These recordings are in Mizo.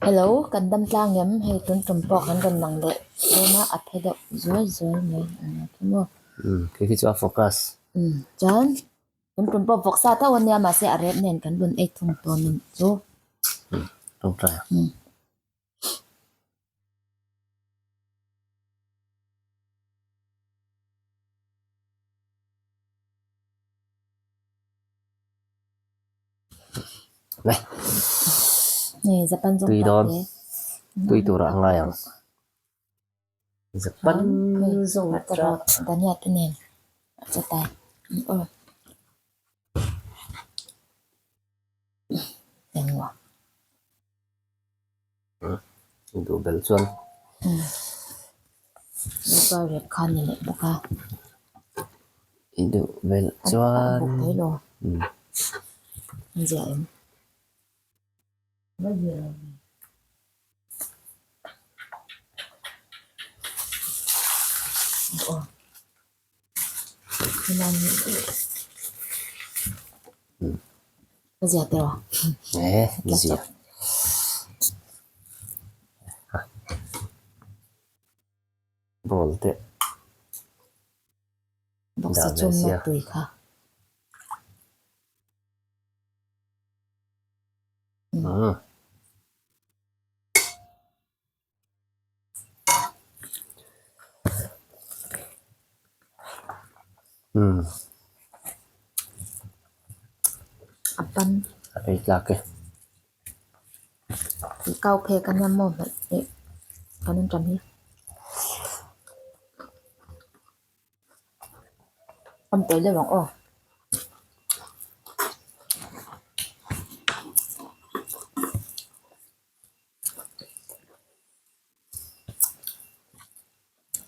Hello kan dam tlang em hei tun tum pawh kan rawn lang leh dawn a a phe deuh zuai zuai mai a nia khi maw. Umm khi khi chu a focus. Umm chuan tun tum pawh vawksa tho a nia mahse a rep nen kan rawn ei thung dawn a nih chu. Umm tawngtai. Umm. Tui dawn tui turah a ngai ang Japan zawng duh bel chuan i duh bel chuan e zia ball te dah ve sia. Umm A pan a ei tlak e. Kau phek a nia maw hmeh eh kan en tan hi. Awm tel deuh ang aw.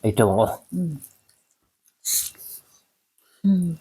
Ei teuh ang aw. Umm. Umm.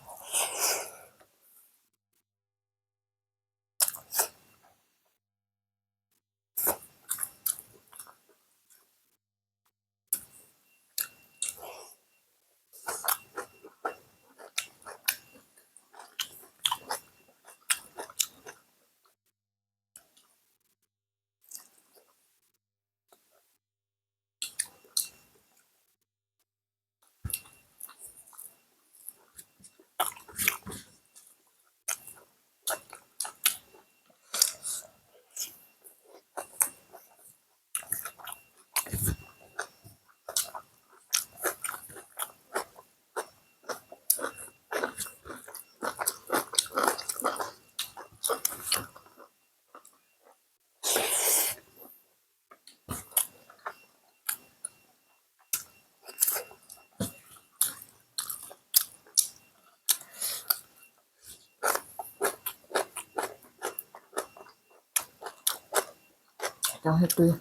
Tang hi tui.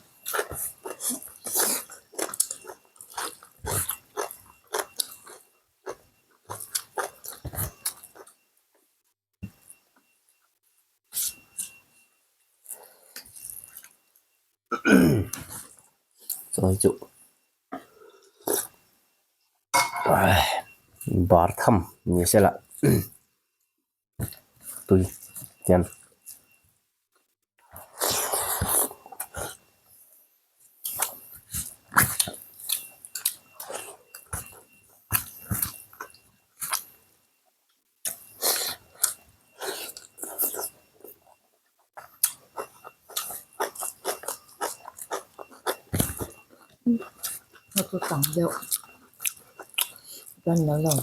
Chawi chu bar tham ni sela tui hian. Hei chu tam deuh chuan lo lo.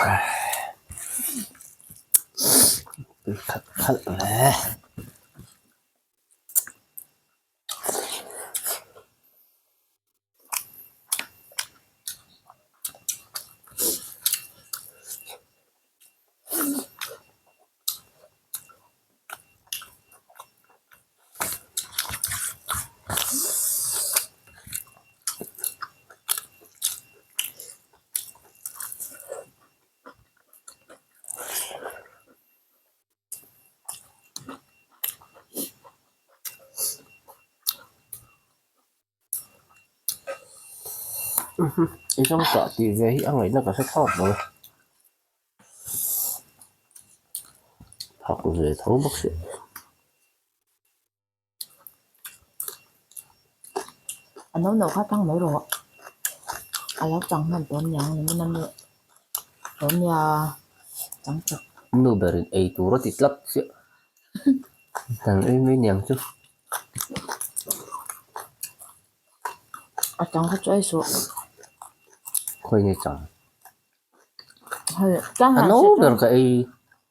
Tui khalh khalh ve. I zawng tah tih ve hi a ngaihna ka hre thlawt lo e. Phak ve tho bawk si. A no no kha tang mai rawh. A lo chang hman tawh aniang ni min ami tawh nia chang chak. Nu berin ei tur a ti tlat chiah. Kan ei mai niang chu. A chang kha chu ei suh. Khawi nge chang? Hei tlang A no ber ka ei.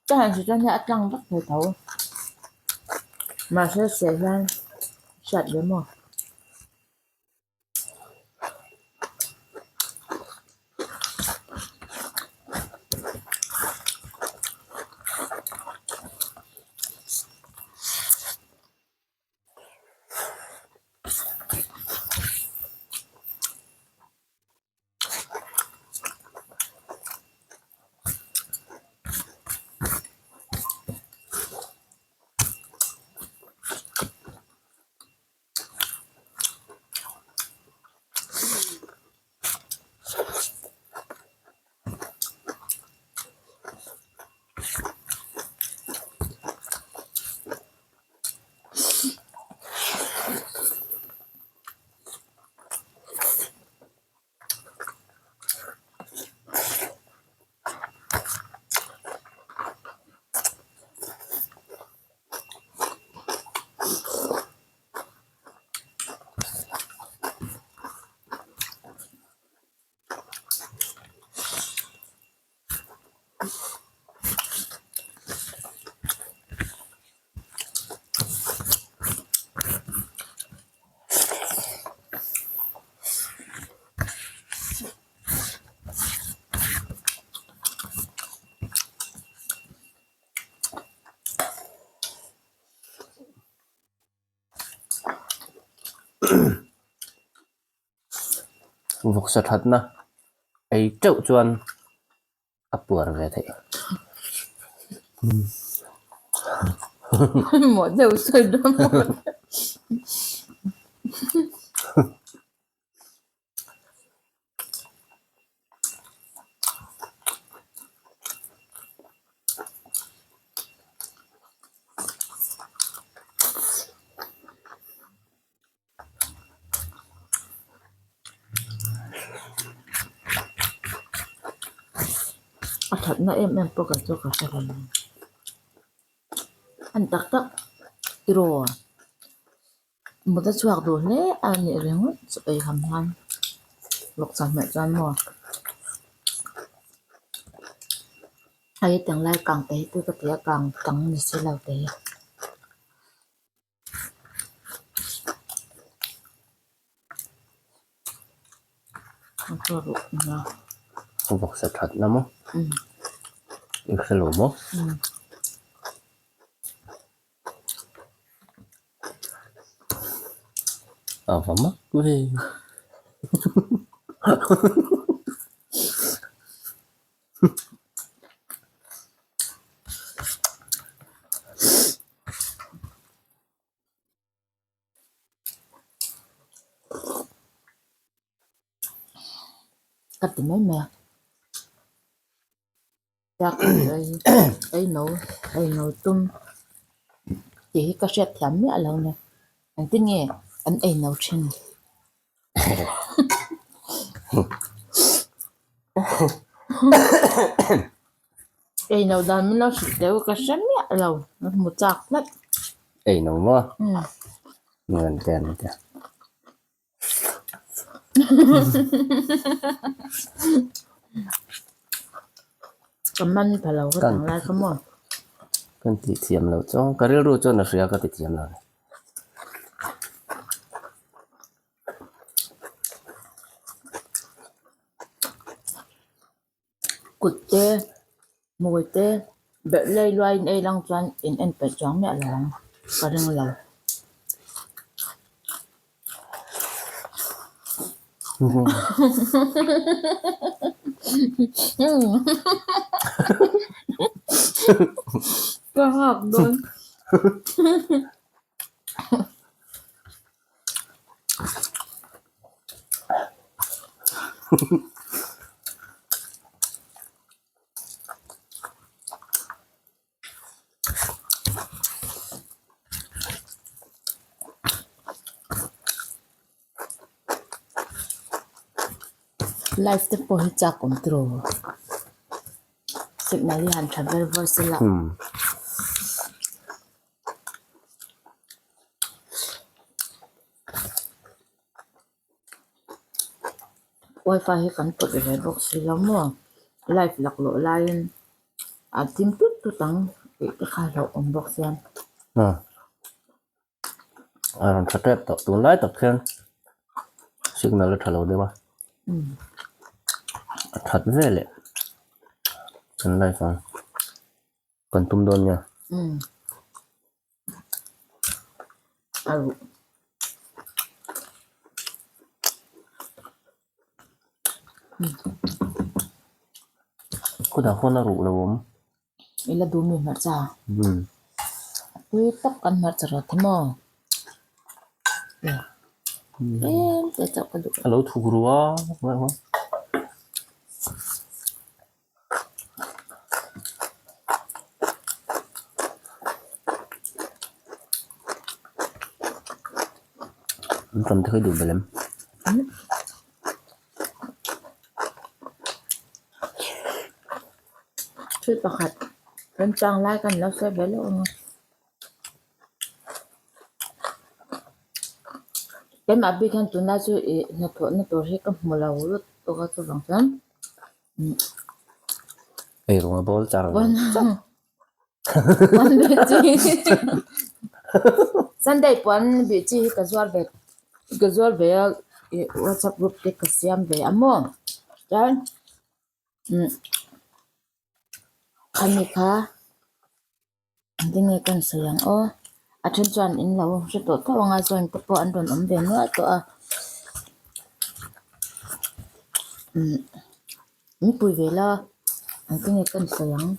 Tlang han si chuan hian a tlang vak thei tho. Mahse seh hian hriat ve maw? Vawksa thatna ei teuh chuan a puar ve theih. Maw deuh sawi dawn maw. A thatna em em pawh kan chu ka hre lo a ni tak tak tiraw mut a chhuak duh hle a nih ringawt chu ei ham hian vawk chawhmeh chuan maw hei tunlai kang te hi chu ka ti a kang tang ni si lo te hi. Vawksa that na maw? I hre lo maw? A va mak ve. Ka ti mai mai a ei no ei no tum tih hi ka hriat thiam miah lo nia engtin nge an ei no thin. Ei no dan min lo hrilh teh u ka hre miah lo ka hmu chak tlat. Ei no maw? Ngan te an tia. Ka man pha lo ka tang lai kha maw. Kan ti thiam lo chu ka rilru chuan a hria ka ti thiam lo. Kut te, hmui te, berh lei luaiin ei lang chuan in en peih chuang miah lo ang ka ring lo. Ka nghak dawn. Live te pawh hi chak awm tiraw signal hi han tha ber ber sela. Wifi hi kan pawt ve bawk si lo maw live laklawh laiin a thim tut tut ang tih te kha hlauh awm bawk sia. A rawn tha tep tawh tunlai tak hian signal a tha lo deuh a a that veleh kan live ang. Kan tum dawn nia. Umm. A ruh. Khawdah khawn a ruh lo awm. I la duh mi hmarcha. Umm. A pui tak kan hmarcha rawh the maw. Tlem te chauh ka duh. A lo thuk ru a. An tam te kha i duh belh em? Thil pakhat remchang lai kan lo sawi ve leuh ang a. Keimah bik hian tunlai chu ih hnathawhna tur hi ka hmu lo lut tawk a chuvang chuan. Ei rawng a bawl char Puan bih chi Sunday puan bih chi hi ka zuar ve ka zuar ve a ih whatsapp group te ka siam ve a maw chuan umm khami kha engtin nge ka rawn sawi ang aw a then chuan in lo hre tawh tho ang a chuan te pawh an rawn awm ve nual tawh a umm min pui ve la engtin nge ka rawn sawi ang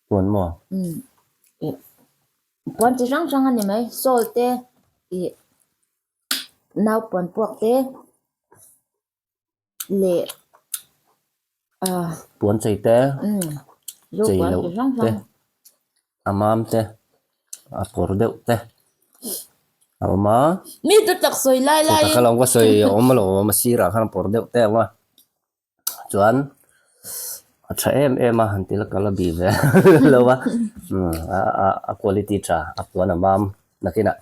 Puan maw? Umm ih puan chi hrang hrang a ni mai sawl te ih nau puan puak te leh ah Puan chei te umm zo chei puan loh chi hrang te hrang a mam te a kawr deuh te a awm a mi chu tak sawi lai lai Chutah kha lo ka sawi a awm alawm a sirah khan a kawr deuh te a awm a chuan a tha em em a han ti la ka la bih ve lo a umm a quality tha a puan a mam nakinah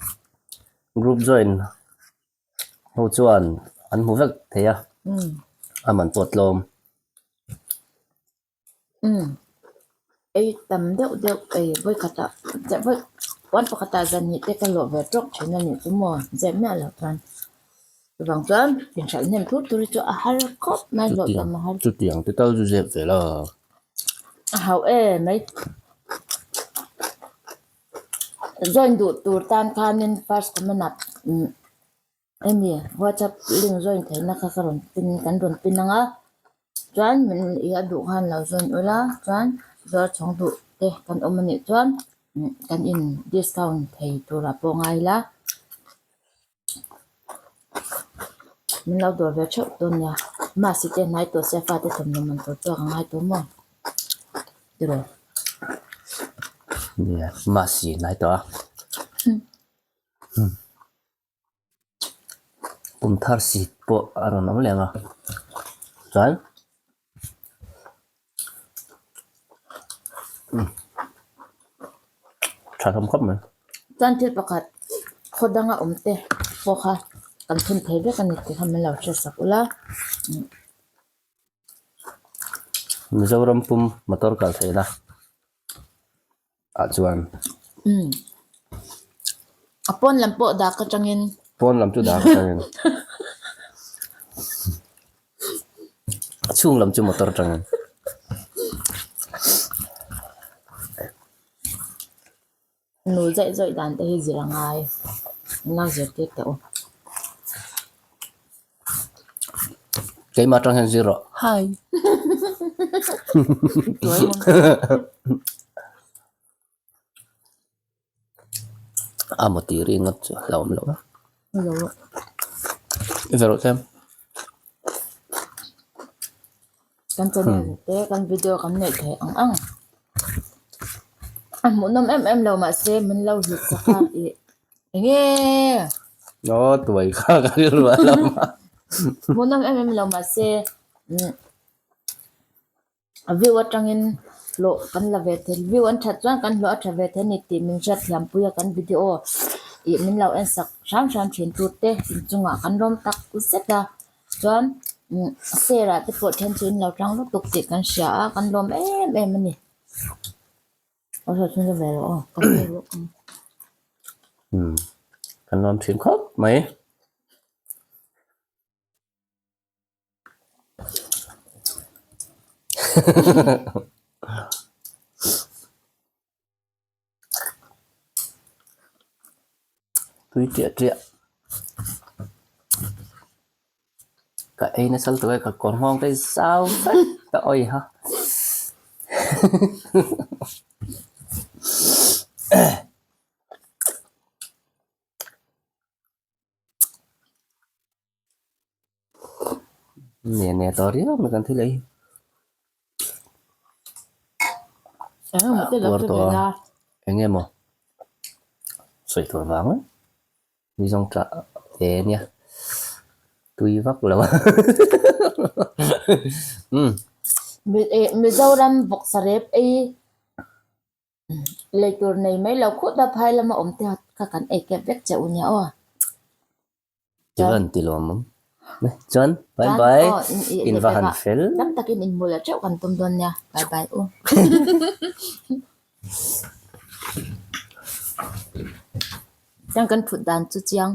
group join Ho chuan an hmu vek thei a, a man pawh tlawm. Umm ei tam deuh deuh ei vawi khatah vawi puan pakhatah zan hnih te ka lawh ve tawk thin a nih chu maw zep miah loh chuan chuvang chuan inhralh hnem thur thur hi chu a har khawp mai hlawh tam a har. Chutiang te tal chu zep ve la. A hauh em mai. Join duh tur tan khanin first comment ah umm hemi whatsapp link join theihna kha ka rawn pin kan rawn pin ang a chuan min i a duh khan lo join ula chuan zuar chhawng duh te kan awm anih chuan umm kan in discount thei turah pawh ngai ila min lo dawr ve theuh dawn nia mahse te hnai tawh sia fate thawmhnaw man tur chu a ngai tawh maw tiraw. Nia mahse hnai tawh a kum thar si pawh a rawn awm leh ang a chuan tha hlawm khawp mai. Chuan thil pakhat khaw danga awm te pawh kha kan thun thei vek a ni tih kha min lo hriat sak ula. Mizoram pum motor kal theihna ah chuan. Umm. A pawn lam pawh dak atangin. Pawn lam chu dak atangin. A chhung lam chu motor atangin. Nu zaih zawih dan te hi zir a ngai. An lo zirtir teh u. Keimah atang hian zir rawh. Hi. A maw tih ri ngawt chu a hlauhawm loh a. I ve rawh tlem. Kan channel te kan video kan neih theih ang ang. A hmuhnawm em em lo mahse min lo hlut sak a ih enge. Aw tuai kha ka rilru a lo a. Hmuhnawm em em lo mahse umm a view atangin hlawh kan la ve thei view an that chuan kan hlawh a tha ve thei a ni tih min hriat thiam pui a kan video ih min lo en sak hram hram thin tu te inchungah kan rawm tak zet a. Chuan share ah te pawh then chu in lo tang lutuk tih kan hria a kan lawm em em a ni. Aw saw chhun ve rawh aw ka hmu bawk ang. Umm kan lawm thin khawp mai. Tui tiah tiah ka ei nasa lutuk e ka kawr nghawng te zau vek ta awi ha Nè nè to riau mai kan thil ei puar tawh a eng nge maw sawi tur vang mai mi zawng tah te nia tui vak lo a umm. Mizoram vawksa rep ei lei tur nei mai lo khut a phai lama awm te kha kan ei kep vek che u nia aw. Chuan ti lawm awm. Chuan bye bye in va han fel. Tam takin in hmu leh teuh kan tum dawn nia bye bye u. Chuan kan phut dan chu chiang.